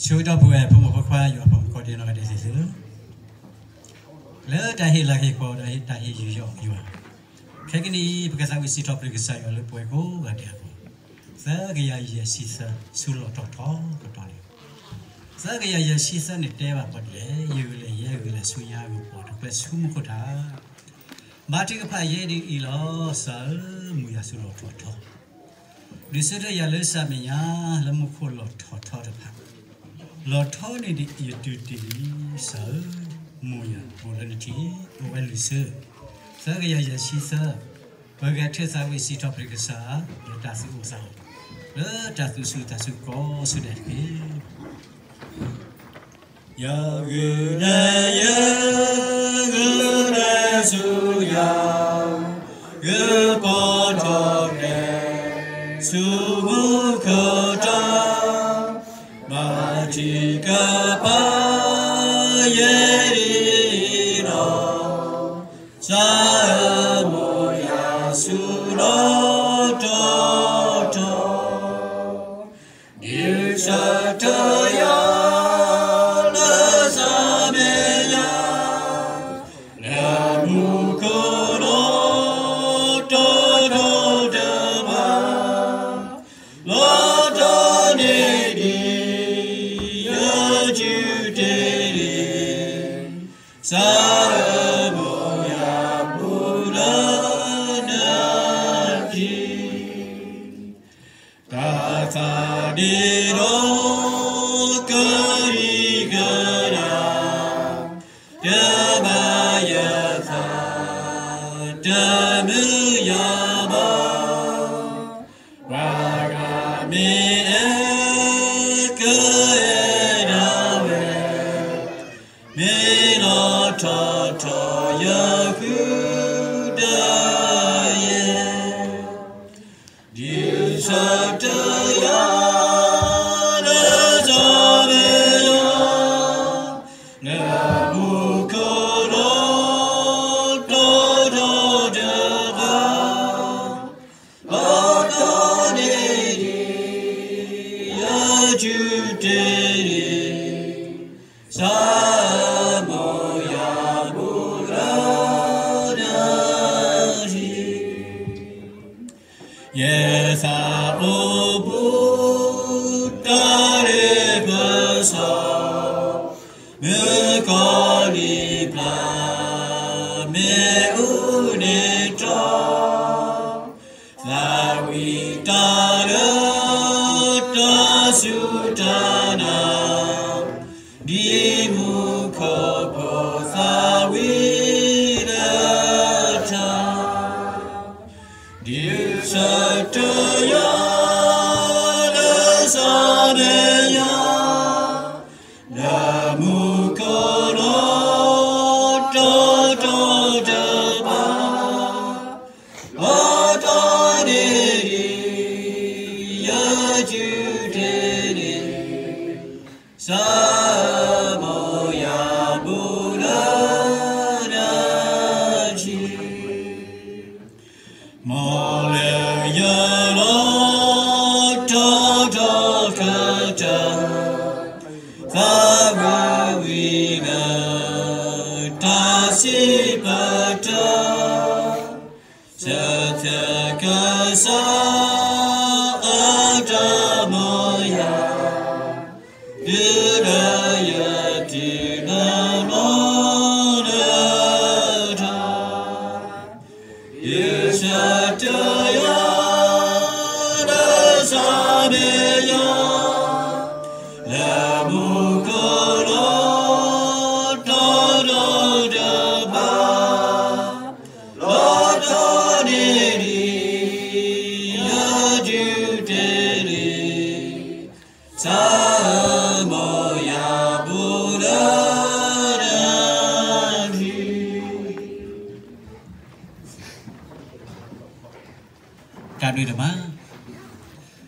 ဆၢကတီၢ်ပဝဲ ဖိမုၣ်ဖိခွါ ယွၤဖိမုၣ်ဖိခွါ ဒ့နီၢ်ဂၤဒဲးသ့ၣ်ဧၢ, လၢတၢ်ဟ့ၣ်လၤက့ၤပှၤ ဒီးတၢ်ဟ့ၣ်ယူးယီၣ်ယွၤ, ခဲကနံၣ်အံၤ ပကသးဝံၣ်စံးထီၣ်ပတြၢၤကစၢ်ယွၤလၢပဝဲကိးဂၤဒဲးအဂီၢ်, သၢကယၤယဲၢ်ဆံသၢ ဆူလီၢ်ထီၣ်ထီကတီၢ်န့ၣ်, သၢကယၤယဲၢ်ဆံသၢန့ၣ်တဲဘၣ်ပှၤဒ်လဲၣ်, ယဂုာ်လၢ်ယဲ ဂုာ်လၢ်ဆူညါ ဂုာ်ပိာ်တကျဲဆူမူခိၣ်ထး ဘါထုကဖၣ်ယဲဒ်အံၤလီၤ. ကစၢ်ဧၢ, မူယၤဆူလီၢ်ထီၣ်ထီ, ဒုးဆၢထၢၣ်ယၤလၢကစၢ်မဲာ်ညါ လၢမူခိၣ်လီၢ်ထီၣ်ထီတဖၣ်, လီၢ်ထီန့ၢ်ဒံးယတုၤတ့ၢ်လံ. ကစၢ်ဧၢ, မူယၤဘူးလၢနထံ, အိၣ်ဝဲလုာ်စၢၤ, သၢကယၤယဲၢ်ဆံသၢ, ပဂဲၤထၢၣ်သးဝံၣ်စံးထီၣ်ပတြၢၤကစၢ် လၢတၢ်သူၣ်အိၣ်သးအိၣ်, လၢတၢ်သူၣ်ဆူၣ်သးဆူၣ်ကိးဆၢဒဲးတက့ၢ်. ယဂုာ်လၢ်ယဲ ဂုာ်လၢ်ဆူညါ, ဂုာ်ပိာ်ထီၣ်ကျဲ ဆူမူခိၣ်ထး, ဘါထုကဖၣ်ယဲဒ်အံၤလီၤ. ကစၢ်ဧၢ, မူယၤဆူလီၢ်ထီၣ်ထီ, ဒုးဆၢထၢၣ်ယၤလၢကစၢ်မဲာ်ညါ, လၢမူခိၣ်လီၢ်ထီၣ်ထီတဖၣ်, လီၢ်ထီန့ၢ်ဒံး ယတုၤတ့ၢ်လံ. ကစၢ်ဧၢ, မူယၤဘူးလၢနထံ, တၢ်သးဒ့ဒီး ကရံကဒါ, တဘၣ်ယသး, တမုာ်ယဘီ, ပှၤဂၤမ့ၢ်အဲၣ် ကအဲၣ်ဒၣ်ဝဲ, မ့ၢ်လီၢ်ထီၣ်ထီ ယဃုဒၣ်ယဲ, ဒုးဆၢထၢၣ်ယၤလၢကစၢ်မဲာ်ညါ, လၢမူခိၣ်လီၢ်ထီၣ်ထီတဖၣ်, လီၢ်ထီန့ၢ်ဒံး ယတုၤတ့ၢ်လံ. ကစၢ်ဧၢ, မူယၤဘူးလၢနထံ, ယသးအိၣ်ဘူး တၢ်လ့ပစီ, မုၣ်ကီၤလံၢ်ပျၢ် မ့ၣ်အူန့ၣ်တြီ, သးဝံၣ်တၢ်လၢ တၢ်စူၢ်တၢ်နာ်, ဒ်မူခိၣ်ဖိ သးဝံၣ်လၢထး, ဒုးဆၢထၢၣ်ယၤလၢကစၢ်မဲာ်ညါ, လၢမူခိၣ်လီၢ်ထီၣ်ထီတဖၣ်, လီၢ်ထီန့ၢ်ဒံး ယတုၤတ့ၢ်လံ. ကစၢ်ဧၢ, မူယၤဘူးလၢနထံ, မ်လၢယလီၢ်ထီၣ်ထီကတၢၢ်, သးဝံၣ်ဝံၤလၢ တၢ်စံးပတြၢၤ, ဆၢထၢၣ်ကစၢ်အတၢ်မူယၤ, တုၤလၢယတုၤလၢလီၤလၢထး, ဒုးဆၢထၢၣ်ယၤ လၢကစၢ်မဲာ်ညါ, လၢမူခိၣ်လီၢ်ထီၣ်ထီတဖၣ်, လီၢ်ထီန့ၢ်ဒံး ယတုၤတ့ၢ်လံ. ကစၢ်ဧၢ, မ်ယၤဘူးလၢနထံ. တၢ်ဘျုးဒိၣ်မး,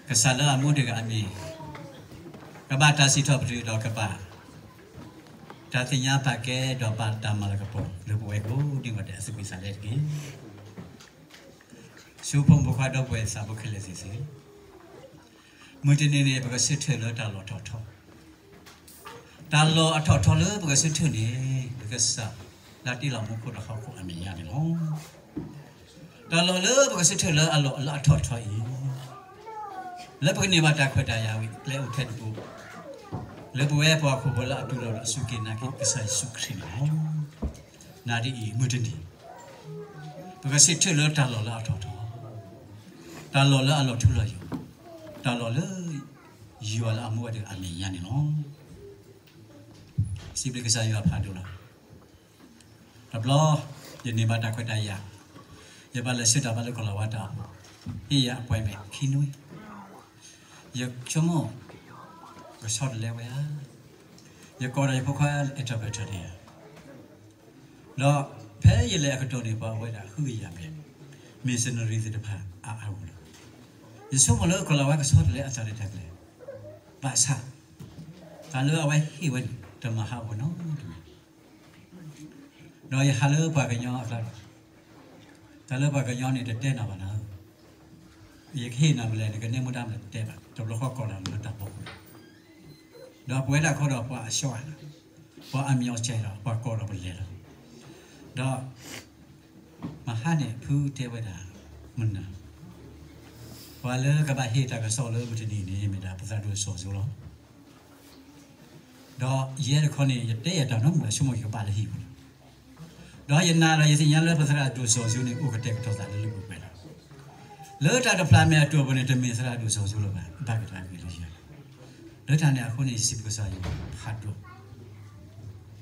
ကစၢ်လၢအမူတဂၤအမံၤ, ကဘၣ်တၢ်စံးထီၣ်ပတြၢၤဒီးကဘၣ် တၢ်သ့ၣ်ညါပာ်ကဲဒီးဘၣ်တၢ်မၤလၤကပီၤ လၢပဝဲကိးဒံးဂီၤဒဲး အသူၣ်ကံၢ်သးလဲတက့ၢ်. ဆူဖိမုၣ်ဖိခွါဒီပုၢ်ဝဲၢ်သးဖိခဲလၢာ်သ့ၣ်ဧၢ, မုၢ်တနံၤန့ၣ် ပကဆၢထၢၣ်လၢတၢ်လီၢ်ထီၣ်ထီ, တၢ်လီၢ်အထီၣ်ထီလၢပကဆၢထၢၣ်န့ၣ် ပကစၢ်လၢတ့လီၤမူခိၣ်ဒီးဟီၣ်ခိၣ်အမဲာ်ညါန့ၣ်လီၤ. တၢ်လီၢ်လၢပကဆၢထၢၣ်လၢအလီၢ်လၢအထီၣ်ထီအံၤ, လၢပကန့ၢ်ဘၣ်တၢ်ခွဲးတၢ်ယာ်ဝံၤ ကျဲအိၣ်ထဲတဘိ, လၢပဝဲပှၤဟီၣ်ခိၣ်ဖိလၢအတူၢ်လိာ်ဒီးစူၢ်က့ၤနာ်က့ၤကစၢ်ယ့ၣ်ၡူးခရံာ်န့ၣ်လီၤ. နၤဒ်အံၤမုၢ်တနံၤ ပကဆၢထၢၣ်လၢတၢ်လီၢ်လၢအထီၣ်ထီ, တၢ်လီၢ်လၢအလီၤထူလီၤယိာ်, တၢ်လီၢ်လၢ ယွၤလၢအမူဝဲတဂၤအမဲာ်ညါန့ၣ်လီၤ. စံးဘျုးကစၢ်ယွၤဖးဒိၣ်လီၤ. တဘျီ ယန့ၢ်ဘၣ်တၢ်ခွဲးတၢ်ယာ်, ယဘၣ်လဲၤဆှၢတၢ်ဘါလၢကီၢ်လီၤဝါတၢ်အပူၤ, ဟ့ၣ်ယၤ appointment ခံနွံ, ယဆိကမိၣ် ကဆီတလဲဝဲဧါ, ယကိးဒီးယဖိခွါ interpreter န့ၣ်ဧါ, ဒီးဖဲယလဲၤအကတီၢ်န့ၣ် ပှၤအဝဲဒၣ်ဃုကယၤဘျဲၣ် missionary သ့ၣ်တဖၣ်အါအါဂီၢ်လီၤ. ယဆိကမိၣ်လၢကီၢ်လီၤဝါကဆီတလဲအသးလၢတၢ်ကျဲ, ဘၣ်ဆၣ် တၢ်လၢအဝဲဟ့ၣ်ဝဲန့ၣ် တမၤဟးဂီၤနီတမံၤ, ဒီးယဟးလၢပှၤကညီအကျါ, တၢ်လၢပှၤကညီန့ၣ် တတဲနၤဘၣ်နၤဧၢ, ယကဟ့ၣ်နၤမနုၤလဲၣ် နကန့ၢ်မူဒါမနုၤလဲၣ် တတဲဘၣ်, တဘျီဃီကိးလီၤနၤလၢတၢ်ဖီခိၣ်, ဒီးပဝဲဒၣ်ခီဒီးပှၤအဆှီ, ပှၤအမံၤအီၤစဲးဒီး ပှၤကိးဒီးပလဲၤလီၤ. ဒီး မဟါန့ၣ် ဖုတဲဝဲဒၣ် မနၤ, ပှၤလၢကဘၣ်ဟ့ၣ်တၢ်ကစီၣ်လၢမုၢ်တနံၤန့ၣ် မ့ၢ်ဒၣ်ပသရၣ်ဒိၣ်စီၤစိလီၤ. ဒီးယဲတခီန့ၣ် ယတဲယၤတၢ်နီတမံၤဘၣ် ဆိကမိၣ်ယကဘၣ်လၢဟံၣ်ပူၤလီၤ. ဒီးယနာ်ဒီးယသ့ၣ်ညါလၢပသရၣ်ဒိၣ်စီၤစိန့ၣ် အိၣ်ကတဲာ်ကတီၤသးလၢလၢပှဲၤပှဲၤလီၤ. လၢတၢ်တဖျးမဲာ်အတီၢ်ပူၤန့ၣ် တမ့ၢ်သရၣ်ဒိၣ်စီၤစိလၢၤဘၣ်, ဘၣ်က့ၤတၢ်ဂ့ၢ်လၢယၤလီၤ. လၢတၢ်န့ၣ်အဃိန့ၣ် ယစံးဘျုးကစၢ်ယွၤဖးဒိၣ်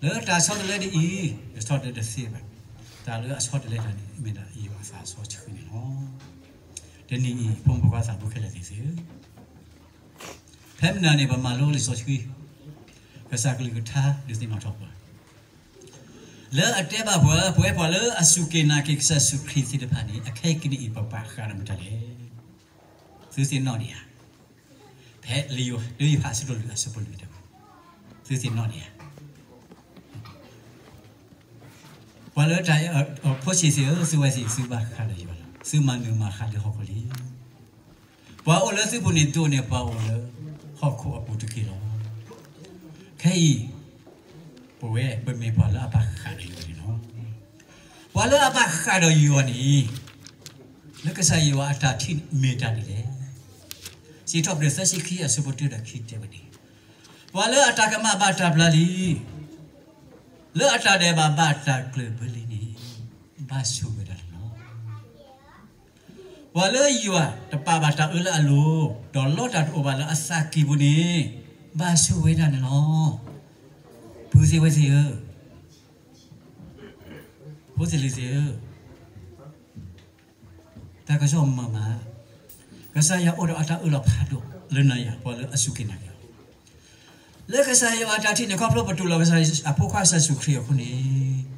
လၢတၢ်ဆီတလဲဒ်အံၤ, ယဆီတလဲတသ့ဘၣ်, တၢ်လၢအဆီတလဲတၢ်န့ၣ် မ့ၢ်ဒၣ်ယွၤအသးစီဆှံန့ၣ်လီၤ. တနံၤအံၤ ဖိမုၣ်ဖိခွါသးဖိခဲလၢာ်သ့ၣ်ဧၢ, ဖဲမနၤန့ၣ် ပမၤလိလံာ်စီဆှံ, ကစၢ်ကလုၢ်ကထါဒုးသ့ၣ်နီၣ်ထီၣ်ပှၤ လၢအတဲဘၣ်ပှၤ, ပဝဲပှၤလၢအစူၢ်က့ၤနာ်က့ၤကစၢ်ယ့ၣ်ၡူးခရံာ်သ့ၣ်တဖၣ်န့ၣ် အခဲကနံၣ်အံၤ ပဘၣ်ဃးဒီးမတၤလဲၣ်. သုသ့ၣ်နီၣ်ဒံးဧါ. ဖဲလံာ်ယိၤဟၣ်အဆၢဒိၣ်လွံၢ်အဆၢဖိလွံၢ်တဲ, သုသ့ၣ်နီၣ်ဒံးဧါ. ပှၤလၢတၢ်, ဖိဆံးသ့ၣ်ဧၢ, သုဝဲသ့ၣ် သုဘၣ်ဃးဒီးယွၤလီၤ. သုမၤနၢၤမၤဃးလၢဟီၣ်ခိၣ်လံ. ပှၤအိၣ်လၢသုပူၤန့ၣ်ဒိၣ်န့ၢ်ပှၤအိၣ်လၢဟီၣ်ခိၣ်အပူၤတက့ၢ်လီၤ. ခဲအံၤ ပဝဲပမ့ၢ်ပှၤလၢအဘၣ်ဃးဒီးယွၤန့ၣ်လီၤ. ပှၤလၢအဘၣ်ဃးဒီးယွၤန့ၣ် လၢကစၢ်ယွၤအတၢ်ထံၣ်န့ၣ်မ့ၢ်တၢ်ဒ်လဲၣ်. စံးထီၣ်ပတြၢၤသၢဆံခံအဆၢဖိတၢဒီးခံတဲဝဲန့ၣ်, ပှၤလၢအတၢ်ကမၣ်ဘၣ်တၢ်ဘျါလံ, လၢအတၢ်ဒဲးဘးဘၣ်တၢ်ကျၢၢ်ဘၢလံန့ၣ် ဘၣ်ဆိၣ်ဂ့ၤဝဲဒၣ်န့ၣ်လီၤ. ပှၤလၢယွၤတပာ်ဘၣ်တၢ်အၢလၢအလိၤ, ဒီးလီတၢ်တအိၣ်ဘၣ်လၢအသးကံၢ်ပူၤန့ၣ် ဘၣ်ဆိၣ်ဂ့ၤဝဲဒၣ်န့ၣ်လီၤ. ပုၢ်သ့ၣ်ဝဲၢ်သ့ၣ်ဧၢ, ဖိသ့ၣ်လံၤသ့ၣ်ဧၢ, တၢ်ကစီၣ်မုာ်မး, ကစၢ်ယွၤအိၣ်ဒီးအတၢ်အၢၣ်လီၤဖးဒိၣ်လၢနၤယၤ ပှၤလၢအစူၢ်က့ၤနာ်က့ၤအီၤ, လၢကစၢ်ယွၤအတၢ်ထံၣ်န့ၣ် ခီဖျိပတူၢ်လိာ်ကစၢ်အဖိခွါကစၢ်ယ့ၣ်ၡူးခရံာ်အဃိန့ၣ်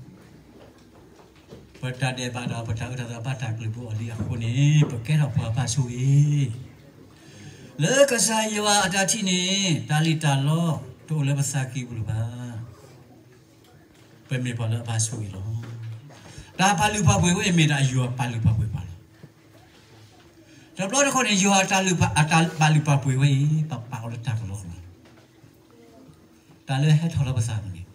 ပတၢ်ဒဲးဘးဒီးပတၢ်အၢတၢ်သီဘၣ်တၢ်ကျၢၢ်ဘၢအီၤလံအဃိန့ၣ် ပကဲထီၣ်ပှၤဘၣ်ဆိၣ်ဂ့ၤ. လၢကစၢ်ယွၤအတၢ်ထံၣ်န့ၣ် တၢ်လံၣ်တၢ်လီတအိၣ်လၢပသးကံၢ်ပူၤလၢၤဘၣ်. ပမ့ၢ်ပှၤလၢအဘၣ်ဆိၣ်ဂ့ၤလီၤ. တၢ်ပာ်လုၢ်ပာ်ပှ့ၤဝဲအံၤမ့ၢ်ဒၣ်ယွၤပာ်လုၢ်ပာ်ပှ့ၤပှၤလီၤ. တဘျီတခီန့ၣ် ယွၤအတၢ်ပာ်လုၢ်ပာ်ပှ့ၤဝဲအံၤ ပပာ်အီၤလၢတၢ်ကလီကလီ, တၢ်လၢဟဲထီၣ်လၢပသးပူၤန့ၣ်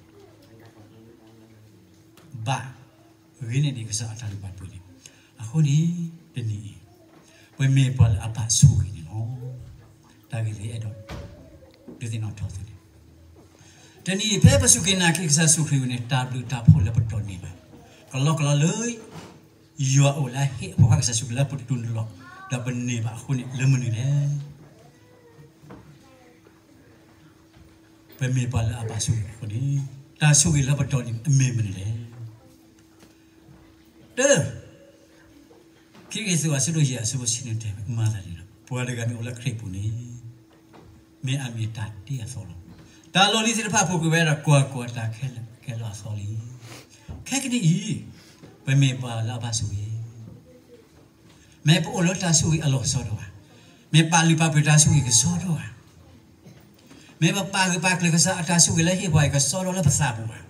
ဘၣ်ဂ့ၤန့ၢ်ဒံးကစၢ်အတၢ်လုၢ်ပာ်ပှ့ၤန့ၣ်. အဃိန့ၣ် တနံၤအံၤ ပမ့ၢ်ပှၤလၢအဘၣ်ဆိၣ်ဂ့ၤန့ၣ်လီၤ. တၢ်ဂ့ၢ်လၢအဲၣ်ဒိးဒုးသ့ၣ်နီၣ်ထီၣ်သုန့ၣ်, တနံၤအံၤဖဲပစူၢ်က့ၤနာ်က့ၤကစၢ်ယ့ၣ်ၡူးခရံာ်န့ၣ် တၢ်ဘျုးတၢ်ဖှိၣ်လၢပတီၢ်န့ၢ်ဘၣ် ကလီကလီလၢ ယွၤအိၣ်လၢအဟ့ၣ်အဖိခွါကစၢ်ယ့ၣ်ၡူးခရံာ်လၢပတူၢ်လိာ် ဒီးပန့ၢ်ဘၣ်အဃိန့ၣ် လၢမနုၤလဲၣ်. ပမ့ၢ်ပှၤလၢအဘၣ်ဆိၣ်ဂ့ၤအဃိန့ၣ် တၢ်ဆိၣ်ဂ့ၤလၢပတီၢ်န့ၣ် အမ့ၢ်မနုၤလဲၣ်. တၢ, ခံကရံၣ်သူးအဆၢဒိၣ်ယဲၢ်အဆၢဖိဆံန့ၣ်တဲမၤသးဒ်လီၤ. ပှၤတဂၤမ့ၢ်အိၣ်လၢခရံာ်ပူၤန့ၣ် မ့ၢ်အမ့ၢ်တၢ်တ့အသီလီၤ. တၢ်လီၢ်လံၤသ့ၣ်တဖၣ်ပူၤကွံာ်ဝဲဒၣ် ကွၢ်ကွၢ်တၢ်ခဲလၢာ်ကဲလၢအသီလံ. ခဲကနံၣ်အံၤ ပမ့ၢ်ပှၤလၢအဘၣ်ဆိၣ်ဂ့ၤ မ့ၢ်ပအိၣ်လၢတၢ်ဆိၣ်ဂ့ၤအလီၢ်ကစီဒီဧါ, မ့ၢ်ပာ်လုၢ်ပာ်ပှ့ၤတၢ်ဆိၣ်ဂ့ၤကစီဒီဧါ, မ့ၢ်ပပာ်ဂၢၢ်ပာ်ကျၢၤကစၢ်အတၢ်ဆိၣ်ဂ့ၤလၢဟ့ၣ်ပှၤအံၤကစီဒီလၢပသးပူၤဧါ.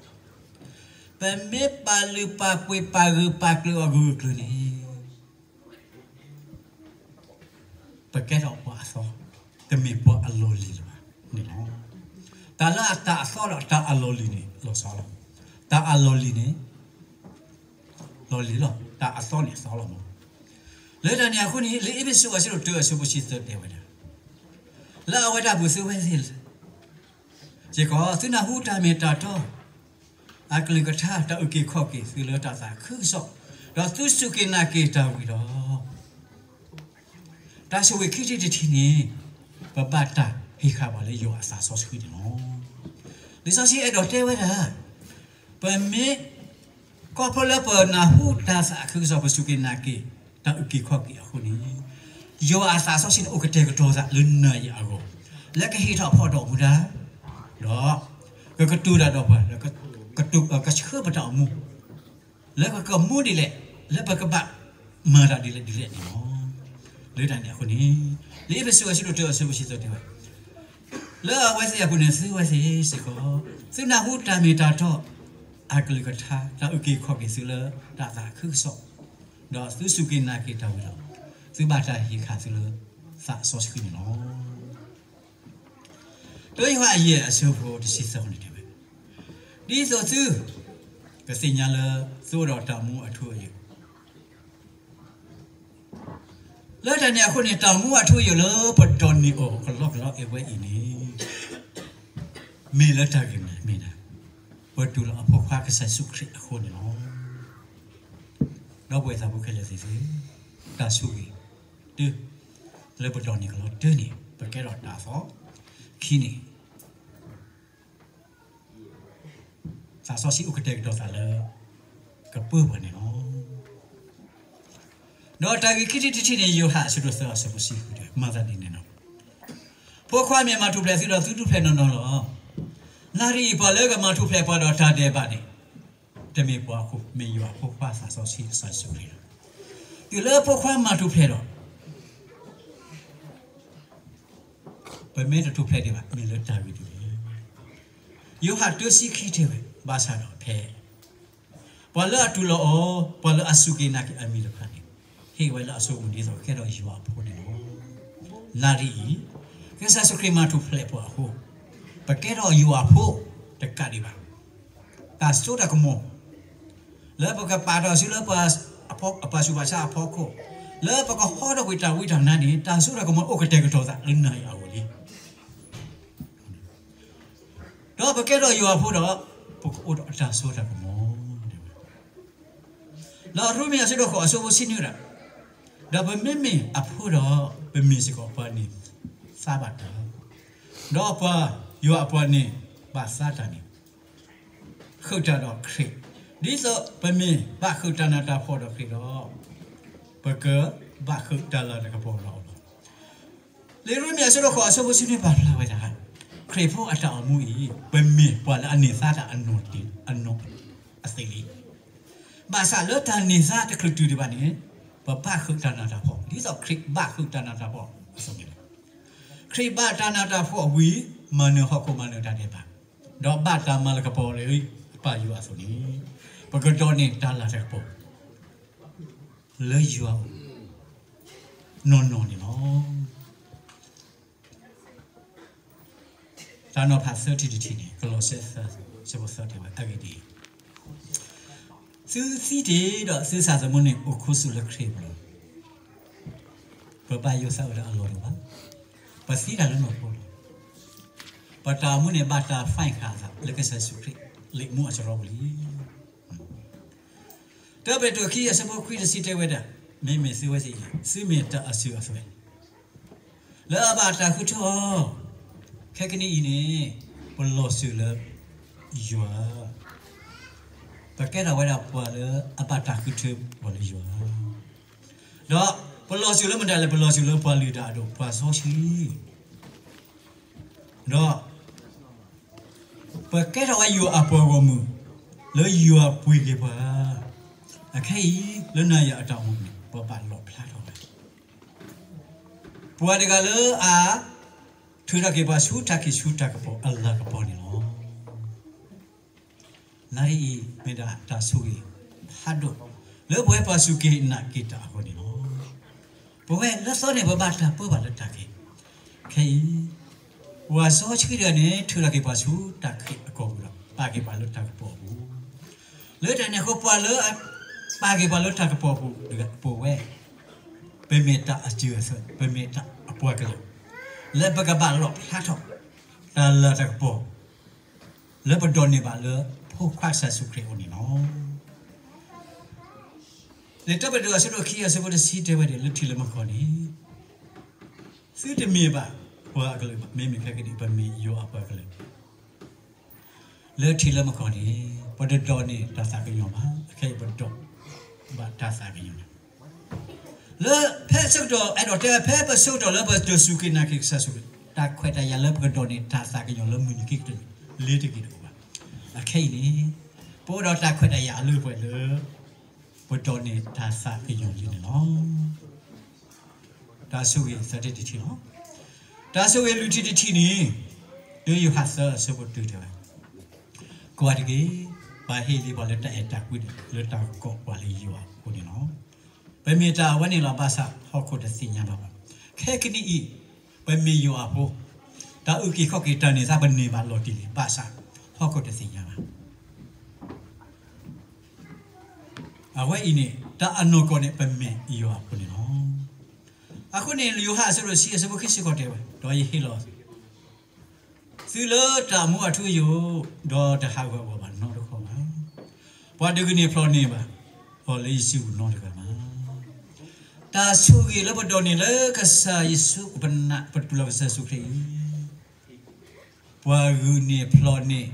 ပမ့ၢ်ပာ်လုၢ်ပာ်ပှ့ၤပာ်ဂၢၢ်ပာ်ကျၢၤအဂၢၢ်အကျၢၤန့ၣ် ပကဲထီၣ်ပှၤအသီ, တမ့ၢ်ပှၤအလီၢ်လံၤလၢၤဘၣ်န့ၣ်လီၤ. တၢ်လၢအတၢ်အသီဒီးတၢ်အလီၢ်လံၤန့ၣ် လီၤဆီလီၤ. တၢ်အလီၢ်လံၤန့ၣ် လီၢ်လံၤလီၤ. တၢ်အသီန့ၣ်သီလီၤမး. လၢတၢ်န့ၣ်အဃိန့ၣ် လံာ်အ့းဖ့းစူးအဆၢဒိၣ်တၢအဆၢဖိတဆံသၢတဲဝဲဒၣ်, လၢအဝဲဒၣ်ပူၤသုဝဲသ့ၣ် စ့ၢ်ကီး သုနၢ်ဟူတၢ်မ့ၢ်တၢ်တီ အကလုၢ်ကထါ တၢ်အုၣ်က့ၤခီၣ်က့ၤသုလၢတၢ်သးခုကစီၣ်, ဒီးသုစူၢ်က့ၤနာ်က့ၤတၢ်ဝံၤဒီး တၢ်ဆိၣ်ဂ့ၤခံထံၣ်တထံၣ်န့ၣ် ပဘၣ်တၢ်ဟ့ၣ်ဃာ်ပှၤလၢယွၤအသးစီဆှံန့ၣ်လီၤ. လံာ်စီဆှံအဲၣ်ဒိးတဲဝဲဒၣ်, ပမ့ၢ် ခီဖျိလၢပနၢ်ဟူတၢ်သးခုကစီၣ် ပစူၢ်က့ၤနာ်က့ၤ တၢ်အုၣ်က့ၤခီၣ်က့ၤအဃိန့ၣ်, ယွၤအသးစီဆှံန့ၣ်အိၣ်ကတဲာ်ကတီၤသးလၢနၤယၤအဂီၢ်, လၢကဟ့ၣ်ထီၣ်ဖီၣ်ဒီးမူဒါ, ဒီး ကကတိၤတၢ်ဒီးပှၤ, ကဆှၢပတၢ်အိၣ်မူ လၢပကမူဒ်လဲၣ်, လၢပကဘၣ်မၤတၢ်ဒ်လဲၣ်ဒ်လဲၣ်န့ၣ်လီၤ. လၢတၢ်န့ၣ်အဃိန့ၣ်, လံာ်အ့းဖ့းစူးအဆၢဒိၣ်တၢအဆၢဖိတဆံသၢတဲဝဲ, လၢအဝဲသ့ၣ်အပူၤန့ၣ်သုဝဲသ့ၣ်စ့ၢ်ကီး, သုနၢ်ဟူတၢ်မ့ၢ်တၢ်တီ အကလုၢ်ကထါ တၢ်အုၣ်က့ၤခီၣ်က့ၤသုလၢတၢ်သးခုကစီၣ်, ဒီးသုစူၢ်က့ၤနာ်က့ၤတၢ်ဝံၤဒီး, သုဘၣ်တၢ်ဟ့ၣ်ဃာ်သုလၢသးစီဆှံန့ၣ်လီၤ. တၢယိၤဟၣ်အယဲၢ်အဆၢဖိတဆံသၢန့ၣ်တဲဝဲ, ဒ်သိးသု ကသ့ၣ်ညါလၢ သုအိၣ်ဒီးတၢ်မူအထူအယိာ်, လၢတၢ်န့ၣ်အဃိန့ၣ် တၢ်မူအထူအယိာ်လၢပဒိးန့ၢ်အီၤကလီကလီအဝဲအံၤန့ၣ်, မ့ၢ်လၢတၢ်ဂ့ၢ်မနုၤမ့ၢ်ဒၣ်, ပတူၢ်လိာ်အဖိခွါကစၢ်ယ့ၣ်ၡူးခရံာ်အဃိန့ၣ်လီၤ. ဒီပုၢ်ဝဲၢ်သးဖိခဲလၢာ်သ့ၣ်ဧၢ, တၢ်ဆိၣ်ဂ့ၤတၢ လၢပဒိးန့ၢ်ကလီတၢန့ၣ် ပကဲထီၣ်တၢ်အသီ, ခံန့ၣ် သးစီဆှံအိၣ်ကတဲာ်ကတီၤသးလၢ ကပၢပှၤန့ၣ်လီၤ. ဒီးတၢ်ဂ့ၢ်ခံထံၣ်တထံၣ်န့ၣ် ယိၤဟၣ်အဆၢဒိၣ်သၢအဆၢဖိတဆံဃုန့ၣ် မၤသးဒ်န့ၣ်လီၤ. ဖိခွါမ့ၢ်မၤထူၣ်ဖျဲးသုဒီး သုဒုးဖျဲးနီၢ်နီၢ်လီၤ. နၣ်ရံၣ်အံၤ ပှၤလၢကမၤထူၣ်ဖျဲးပှၤဒီးတၢ်ဒဲးဘးန့ၣ် တမ့ၢ်ပှၤအဃိ, မ့ၢ်ယွၤအဖိခွါသးစီဆှံကစၢ်ယ့ၣ်ၡူးခရံာ်လီၤ. တုၤလၢဖိခွါမၤထူၣ်ဖျဲးဒီး ပမ့ၢ်တထူၣ်ဖျဲးဒံးဘၣ် မ့ၢ်လၢတၢ်ဂ့ၢ်ဒ်လဲၣ်. ယိၤဟၣ်တၢဆံခံတဲဝဲ, ဘၣ်ဆၣ်ဒီးဖဲ ပှၤလၢအတူၢ်လိာ်အီၤ, ပှၤလၢအစူၢ်က့ၤနာ်က့ၤအမံၤတဖၣ်န့ၣ်, ဟ့ၣ်ဝဲလၢအစိကမီၤဒ်သိးကဲထီၣ်ယွၤအဖိန့ၣ်လီၤ. နၣ်ရံၣ်အံၤ, ကစၢ်ယ့ၣ်ၡူးခရံာ်မၤထူၣ်ဖျဲးပှၤအဃိ, ပကဲထီၣ်ယွၤအဖိတကးဒံးဘၣ်. တၢ်စိတၢ်ကမီၤ လၢပကပာ်တ့ၢ်စုလၢ ပှၤဆူးပှၤဆါအဖီခိၣ်, လၢပကဟီထီၣ်ကွံာ်တၢ်ဝံတၢ်နါန့ၣ် တၢ်စိတၢ်ကမီၤအိၣ်ကတဲာ်ကတီၤသးလၢနၤယၤအဂီၢ်လံ. ဒီးပကဲထီၣ်ယွၤအဖိဒီး ပကအိၣ်ဒီးတၢ်စိတၢ်ကမီၤ ဒီးရိမ့ၤအဆၢဒိၣ်ဃိးအဆၢဖိတဆံနွံဒၣ်, ဒီးပမ့မ့ၢ်အဖိဒီး ပမ့ၢ်စ့ၢ်ကီးပှၤန့ၢ်သါဘၣ်တၢ်, ဒီးပှၤယွၤအပှၤန့ၣ်ဘၣ်သါတၢ်န့ၣ် ဃုာ်တၢ်ဒီးခရံာ်, ဒ်သိးပမ့ၢ်ဘၣ်ဃုာ်တၢ်နးတၢ်ဖှီၣ်ဒီးခရံာ်ဒီး ပကဘၣ်ဃုာ်တၢ်လၤတၢ်ကပီၤလီၤ. လံာ်ရိမ့ၤအဆၢဒိၣ်ဃိးအဆၢဖိတဆံနွံပာ်ဖျါဝဲဒၣ်, ခရံာ်ဖိအတၢ်အိၣ်မူအံၤ ပမ့ၢ်ပှၤလၢအန့ၢ်သါတၢ်အနီၢ်တ့ၢ်အနီၢ်အသ့လံ. ဘၣ်ဆၣ်လၢတၢ်န့ၢ်သါတချုးတုၤဒံးဘၣ်န့ၣ်, ပဘၣ်ဃုာ်တၢ်နးတၢ်ဖှီၣ် ဒ်သိးခရံာ်ဘၣ်ဃုာ်တၢ်နးတၢ်ဖှီၣ်အသိးန့ၣ်လီၤ. ခရံာ်ဘၣ်တၢ်နးတၢ်ဖှီၣ်ဝံၤ မၤနၢၤဟီၣ်ခိၣ်မၤနၢၤတၢ်ဒဲးဘး, ဒီးဘၣ်တၢ်မၤလၤကပီၤလၢအပၢ်ယွၤအသိးန့ၣ်, ပကဒိးန့ၢ်တၢ်လၤတၢ်ကပီၤ လၢယွၤအအိၣ် နီၢ်နီၢ်န့ၣ်လီၤ. တၢ်နီၤဖးသၢထံၣ်တထံၣ်န့ၣ် ကလီးစဲသၢ ဆၢဖိသၢတဲဝဲအဂ့ၢ်ဒ်အံၤ, သုသံတ့ၢ်ဒီးသုသးသမူန့ၣ်အိၣ်ခူသူၣ်လၢခရံာ်အပူၤလီၤ. ပဘၣ်ယိၣ်သးအိၣ်လၢအလီၢ်တအိၣ်ဘၣ်. ပသံတၢ်လၢနီၢ်ခိလီၤ. ပတၢ်အိၣ်မူန့ၣ်ဘၣ်တၢ် find ဃာ်အသးလၢကစၢ်ယ့ၣ်ၡူးခရံာ်လံာ်မူအစရီပူၤလံ. တၢ်ပ့းတရူးခံအဆၢဖိခွံတဆံတဲဝဲဒၣ်, မ့မ့ၢ်သုဝဲသ့ၣ်အံၤ သုမ့ၢ်တၢ်အစုၣ်အသွဲၣ် လၢအဘၣ်တၢ်ဃုထၢအီၤ, ခဲကနံၣ်အံၤန့ၣ် ပလီၤစၢၤလၢယွၤ, ပကဲထီၣ်ဝဲဒၣ်ပှၤလၢအဘၣ်တၢ်ဃုထၢအီၤလၢယွၤ, ဒီးပလီၤစၢၤလၢမတၤလဲၣ်, ပလီၤစၢၤလၢပှၤလုၢ်တၢ်အဒိၣ် ပှၤစီဆှံ, ဒီး ပကဲထီၣ်ဝဲယွၤအပှၤဂီၢ်မုၢ် လၢယွၤပှ့ၤက့ၤပှၤ, အခဲအံၤ လၢနၤယၤအတၢ်အိၣ်မူန့ၣ် ပဘၣ်လီၣ်ဖျါထီၣ်ဝဲ ပှၤတဂၤလၢအ ထုးထီၣ်က့ၤပှၤဆူတၢ်ခံးဆူတၢ်ကပီၤအလၤကပီၤန့ၣ်လီၤ. နၣ်ရံၣ်အံၤ မ့ၢ်ဒၣ်တၢ်ဆိၣ်ဂ့ၤဖးဒိၣ် လၢပဝဲပှၤစူၢ်က့ၤနာ်က့ၤတၢ်အဂီၢ်န့ၣ်လီၤ. ပဝဲလၢသီန့ၣ် ပဘၣ်တၢ်ပၢဘၣ်လၢတၢ်ခဲ, ခဲအံၤ ပှၤစီဆှံတဂၤန့ၣ် ထုးထီၣ်က့ၤပှၤဆူတၢ်ခံးအကီၢ်ပူၤဒီး ပာ်က့ၤပှၤလၢတၢ်ကပီၤအပူၤ, လၢတၢ်န့ၣ်အဃိ ပှၤလၢ ပာ်က့ၤပှၤလၢတၢ်ကပီၤအပူၤတဂၤ ပဝဲ ပမ့ၢ်တၢ်အစၢၤအသွဲၣ်, ပမ့ၢ်တၢ်အပှၤကလုာ် လၢပကဘၣ်လီၣ်ဖျါထီၣ် တၢ်လၤတၢ်ကပီၤ လၢပဒိးန့ၢ်ဘၣ်လၢ ဖိခွါကစၢ်ယ့ၣ်ၡူးခရံာ်အအိၣ်န့ၣ်လီၤ. လံာ်တပတြၢၤအဆၢဒိၣ်ခံအဆၢဖိတဆံတဲဝဲဒၣ် လၢထံလၢမူခိၣ်န့ၣ် သုတမ့ၢ်ဘၣ်ပှၤအကလုာ်ဘၣ်, မ့မ့ၢ်ခဲကနံၣ်အံၤ ပမ့ၢ်ယွၤအပှၤကလုာ် လၢထံလၢမူခိၣ်န့ၣ် ပတဒိးန့ၢ်တၢ်သးကညီၤဘၣ်, အခဲအံၤပဒိးဘၣ်တၢ်သးကညီၤန့ၣ် လၢဖဲဆၢကတီၢ် အဲၣ်ဒိးတဲဝဲ ဖဲပဆၢကတီၢ်လၢပတစူၢ်က့ၤနာ်က့ၤကစၢ်ယ့ၣ်ၡူးခရံာ် တၢ်ခွဲးတၢ်ယာ်လၢပကဒိးန့ၢ်တၢ်သးကညီၤလၢမုၢ်နံၤခံကတၢၢ်န့ၣ် လ့ၤတဂ့ၤတအိၣ်ဘၣ်. အခဲအံၤန့ၣ် ပအိၣ်ဒီးတၢ်ခွဲးတၢ်ယာ်အလၢပှဲၤလၢ ပဒိးန့ၢ်တၢ်သးကညီၤလံန့ၣ်လီၤ. တၢ်ဆိၣ်ဂ့ၤသၢထံၣ်တထံၣ်လီၤ. တၢ်ဆိၣ်ဂ့ၤလွံၢ်ထံၣ်တထံၣ်န့ၣ် လၢယိၤဟၣ်သၢအဆၢဖိတၢတဲဝဲ, ကွၢ်တက့ၢ်, ပှၤဟ့ၣ်လံပှၤလၢတၢ်အဲၣ်တၢ်ကွံ လၢတၢ်ကိးပှၤလၢယွၤအဃိန့ၣ်လီၤ. ပမ့ၢ်တၢ်အဝဲန့ၣ်လီၤ. ဘၣ်ဆၣ်ဟီၣ်ခိၣ်တသ့ၣ်ညါဘၣ်ဘၣ်. ခဲကနံၣ်အံၤ ပမ့ၢ်ယွၤအဖိ, တၢ်အုၣ်က့ၤခီၣ်က့ၤတၢ်န့ၣ် သးပန့ၢ်ဘၣ်လီၤတံၢ်လံ. ဘၣ်ဆၣ်ဟီၣ်ခိၣ်တသ့ၣ်ညါဘၣ်. အဝဲအံၤန့ၣ် တၢ်အနီၢ်ကီၢ်န့ၣ် ပမ့ၢ်ယွၤအဖိန့ၣ်လီၤ. အဃိန့ၣ် ယိၤဟၣ်အဆၢဒိၣ်တဆံအဆၢဖိခံဆံဃိးတဲဝဲ, ဒီးယဟ့ၣ်လီၤ သုလၢတၢ်မူအထူအယိာ်, ဒီးတဟးဂူာ်ဟးဂီၤဘၣ်နီတခီဘၣ်. ပှၤတဂုာ်န့ၢ်ဖျိးန့ၢ်ဘၣ်အီၤလၢယစုပူၤနီတဂၤဘၣ်. တၢ်ဆိၣ်ဂ့ၤလၢပဒိးန့ၢ်လၢကစၢ်ယ့ၣ်ၡူးပနၢ် ပတူၢ်လိာ်ကစၢ်ယ့ၣ်ၡူးခရံာ်အံၤ, ပှၤဂုာ်န့ၢ်ဖျိးန့ၢ်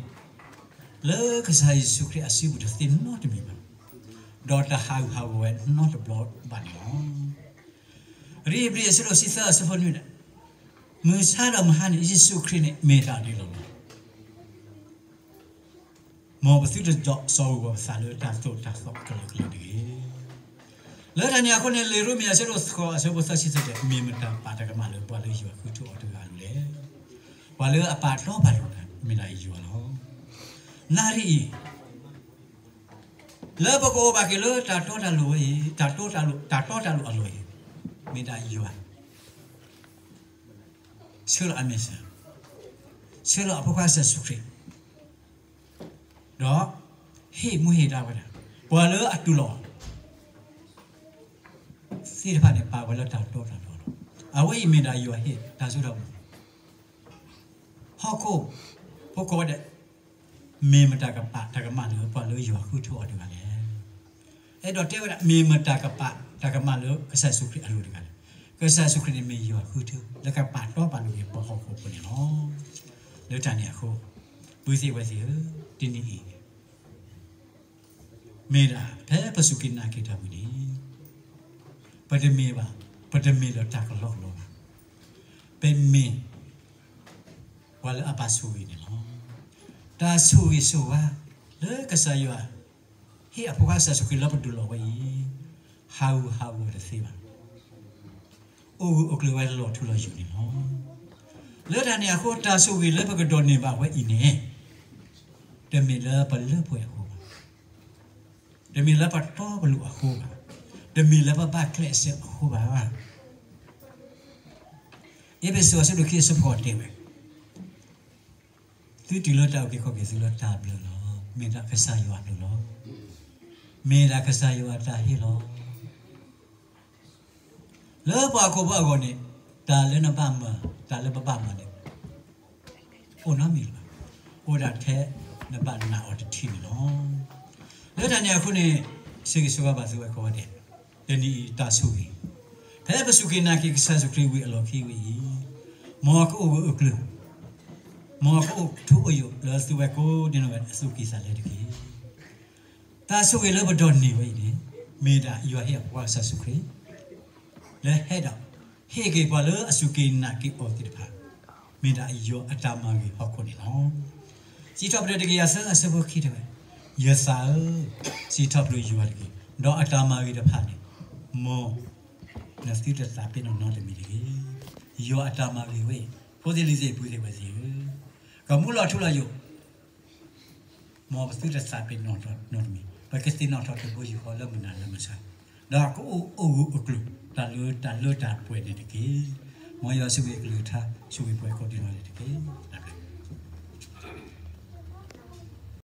လၢကစၢ်ယ့ၣ်ၡူးခရံာ်အစုပူၤတသ့နီတမံၤဘၣ်, ဒီးတဟးဂူာ်ဟးဂီၤဝဲနီတဘျီဘၣ်န့ၣ်လီၤ. ရံးဘြံၤအဆၢဒိၣ်တဆံသၢအဆၢဖိနွံန့ၣ်, မုၢ်ဆါဒီးမုၢ်ဟါန့ၣ် ယ့ၣ်ၡူးခရံာ်န့ၣ် မ့ၢ်တၢ်ဒ်လီၤလီၤ. မ်ပသုတဒိးစိာ်ဂီၤပသးလၢတၢ်သိၣ်တၢ်သီအကလီကလီတဂ့ၤ. လၢတၢ်န့ၣ်အဃိန့ၣ် လံာ်ရိမ့ၤအဆၢဒိၣ်ဃိးအဆၢဖိသၢဆံသၢတဲ, မ့ၢ်မတၤပာ်တၢ်ကမၣ်လၢပှၤလၢယွၤဃုထၢအီၤတဂၤအလိၤလဲၣ်. ပှၤလၢအပာ်တီပာ်လိၤတၢ် မ့ၢ်ဒၣ်ယွၤလီၤ. နၣ်ရံၣ်အံၤ လၢပကအိၣ်ဘၣ်က့ၤလၢတၢ်တီတၢ်လိၤဝဲအံၤ, တၢ်တီတၢ်လိၤ, တၢ်တီတၢ်လိၤအလီၢ်အံၤ, မ့ၢ်ဒၣ်ယွၤ ဆှၢလီၤအမဲာ်ဆှး, ဆှၢလီၤအဖိခွါကစၢ်ယ့ၣ်ၡူးခရံာ်, ဒီးဟ့ၣ်မူဟ့ၣ်ဒါဝဲဒၣ် ပှၤလၢအတူၢ်လိာ် သ့ၣ်တဖၣ်န့ၣ် ပာ်ဝဲလၢတၢ်တီတၢ်လိၤအလီၢ်. အဝဲအံၤမ့ၢ်ဒၣ်ယွၤဟ့ၣ်တၢ်စိတၢ်ကမီၤ ဟီၣ်ခိၣ်ဖိကိးဂၤဒဲး, မ့ၢ်မတၤကပာ်တၢ်ကမၣ်လၢပှၤလၢယွၤဃုထၢအီၤတဂၤလဲၣ်. အဲၣ်ဒိးတဲဝဲဒၣ် မ့ၢ်မတၤကပာ်တၢ်ကမၣ်လၢကစၢ်ယ့ၣ်ၡူးခရံာ်အလိၤတဂၤလဲၣ်. ကစၢ်ယ့ၣ်ၡူးခရံာ်န့ၣ်မ့ၢ်ယွၤဃုထၢ လၢကပာ်တီပာ်လိၤက့ၤပှၤဟီၣ်ခိၣ်ဖိန့ၣ်လီၤ. လၢတၢ်န့ၣ်အဃိ ပုၢ်သ့ၣ်ဝဲၢ်သ့ၣ်ဧၢ, တနံၤအံၤ မ့ၢ်ဒၣ်ဖဲပစူၢ်က့ၤနာ်က့ၤတၢ်ဝံၤန့ၣ် ပတမ့ၢ်ဘၣ်, ပတမ့ၢ်လၢတၢ်ကလီကလီဘၣ်. ပမ့ၢ်ပှၤလၢအဘၣ်ဆိၣ်ဂ့ၤန့ၣ်လီၤ. တၢ်ဆိၣ်ဂ့ၤဆိၣ်ဝါ လၢကစၢ်ယွၤ ဟ့ၣ်အဖိခွါကစၢ်ယ့ၣ်ၡူးခရံာ်လၢပတူၢ်လိာ်ဝဲအံၤ ဟးဂူာ်ဟးဂီၤတသ့ဘၣ်. အိၣ်ဂၢၢ်အိၣ်ကျၢၤဝဲလီၤထူလီၤယိာ်န့ၣ်လီၤ. လၢတၢ်န့ၣ်အဃိ တၢ်ဆိၣ်ဂ့ၤလၢပကဒိးန့ၢ်ဘၣ်ဝဲအံၤန့ၣ် တမ့ၢ်လၢပလၢပှဲၤအဃိဘၣ်. တမ့ၢ်လၢပတီပလိၤအဃိဘၣ်. တမ့ၢ်လၢပဘၣ်ကျဲးစၢးအဃိဘၣ်. အ့းဖ့းစူးအဆၢဒိၣ်ခံအဆၢဖိဃိးတဲဝဲ သုတုၤလၢတၢ်အုၣ်က့ၤခီၣ်က့ၤသုလၢတၢ်ဘျုးလီၤ. မ့ၢ်ဒၣ်ကစၢ်ယွၤအဘျုးလီၤ. မ့ၢ်ဒၣ်ကစၢ်ယွၤအတၢ်ဟ့ၣ်လီၤ. လၢပှၤဟီၣ်ခိၣ်ဖိအဂီၢ်န့ၣ် တၢ်လၢနဘၣ်မၤ, တၢ်လၢပဘၣ်မၤန့ၣ် အိၣ်နီတမံၤလၢၤဘၣ်. အိၣ်ဒၣ်ထဲနဘၣ်နာ်အီၤတထံၣ်န့ၣ်လီၤ. လၢတၢ်န့ၣ်အဃိန့ၣ် ဆိၣ်ဂ့ၤဆိၣ်ဝါဘၣ်သုဝဲကိးဂၤဒဲး, တနံၤအံၤတၢ်ဆိၣ်ဂ့ၤ, ဖဲပစူၢ်က့ၤနာ်က့ၤကစၢ်ယ့ၣ်ၡူးခရံာ်ဝံၤအလီၢ်ခံဝဲအံၤ, မ်အကအိၣ်ဂၢၢ်အိၣ်ကျၢၤ, မ်အကအိၣ်ထူအိၣ်ယိာ်လၢသုဝဲကိးဒ်နီၢ်ဂၤဒဲးအသူၣ်ကံၢ်သးလဲတက့ၢ်. တၢ်ဆိၣ်ဂ့ၤလၢပဒိးန့ၢ်ဝဲအံၤန့ၣ် မ့ၢ်ဒၣ်ယွၤဟ့ၣ်အဖိခွါကစၢ်ယ့ၣ်ၡူးခရံာ် လၢဟဲဒီး ဟ့ၣ်က့ၤပှၤလၢအစူၢ်က့ၤနာ်က့ၤအီၤသ့ၣ်တဖၣ်, မ့ၢ်ဒၣ်ယွၤအတၢ်မၤဂ့ၤဟီၣ်ခိၣ်န့ၣ်လီၤ. စံးထီၣ်ပတြၢၤတကယၤသၢအဆၢဖိခံတဲဝဲ, ယသးဧၢ, စံးထီၣ်ပတြၢၤယွၤတက့ၢ်, ဒီးအတၢ်မၤဂ့ၤတဖၣ်န့ၣ် မ်နသုတသးပ့ၤနီၣ်နီတမံၤတဂ့ၤ. ယွၤအတၢ်မၤဂ့ၤဝဲအံၤ ဖိသ့ၣ်လံၤသ့ၣ်ပုၢ်သ့ၣ်ဝဲၢ်သ့ၣ်ဧၢ, ကမူလီၤထူလီၤယိာ် မ်ပသုတသးပ့ၤနီၣ်နီတမံၤ, ပကသ့ၣ်နီၣ်ထီၣ်တဘိယူၢ်ဃီလၢမုၢ်နၤလၢမုၢ်ဆါ, ဒီးကအိၣ်အိၣ်ဂၢၢ်အိၣ်ကျၢၤ တၢ်လၢတၢ်လၢတၢ်ပှဲၤန့ၣ်တက့ၢ်. မ်ယွၤဆိၣ်ဂ့ၤအကလုၢ်ကထါ ဆိၣ်ဂ့ၤပှၤကိးဒံးနီၢ်ဒဲးတက့ၢ်.